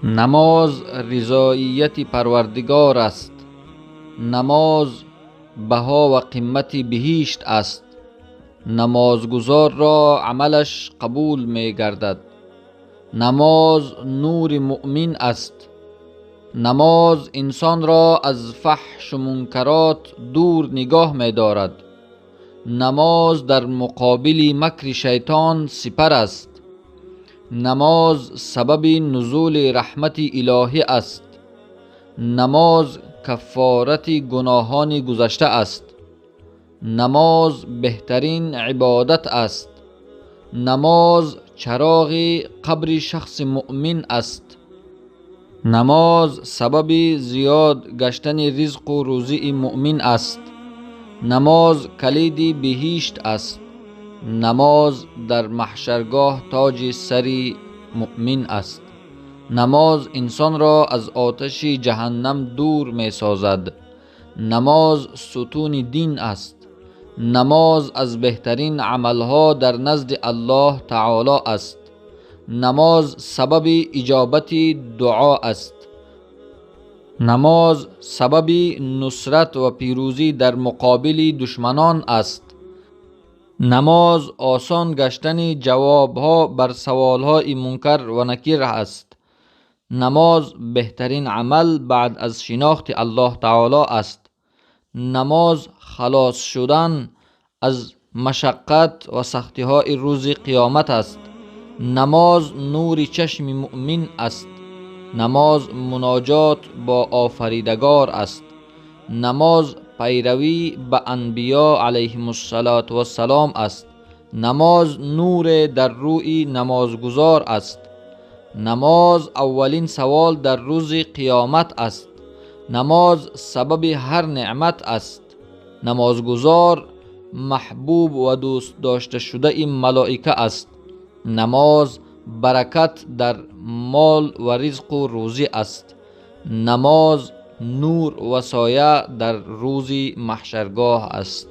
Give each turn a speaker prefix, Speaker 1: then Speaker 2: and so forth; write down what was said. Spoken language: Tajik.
Speaker 1: Намоз ризоияти Парвардигор аст. Намоз баҳо ва қимати биҳишт аст. Намозгузорро амалаш қабул мегардад. Намоз нури муъмин аст. Намоз инсонро аз фаҳшу мункарот дур нигоҳ медорад. Намоз дар муқобили макри шайтон сипар аст. Намоз сабаби нузули раҳмати илоҳӣ аст. Намоз каффорати гуноҳони гузашта аст. Намоз беҳтарин ибодат аст. Намоз чароғи қабри шахси муъмин аст. Намоз сабаби зиёд гаштани ризқу рӯзии муъмин аст. Намоз калиди биҳишт аст. Намоз дар маҳшаргоҳ тоҷи сари муъмин аст. Намоз инсонро аз оташи ҷаҳаннам дур месозад. Намоз сутуни дин аст. Намоз аз беҳтарин амалҳо дар назди Аллоҳ таоло аст. Намоз сабаби иҷобати дуо аст. Намоз сабаби нусрат ва пирӯзӣ дар муқобили душманон аст. Намоз осон гаштани ҷавобҳо бар саволҳои мункар ва накир аст. Намоз беҳтарин амал баъд аз шинохти Аллоҳ таоло аст. Намоз халос шудан аз машаққат ва сахтиҳои рӯзи қиёмат аст. Намоз нури чашми муъмин аст. Намоз муноҷот бо Офаридагор аст. Намоз пайравӣ ба анбиё алайҳимуссалоту вассалом аст. Намоз нуре дар рӯи намозгузор аст. Намоз аввалин савол дар рӯзи қиёмат аст. Намоз сабаби ҳар неъмат аст. Намозгузор маҳбуб ва дӯст дошташудаи малоика аст. Намоз баракат дар мол ва ризқу рӯзӣ аст. Намоз нур ва соя дар рӯзи маҳшаргоҳ аст.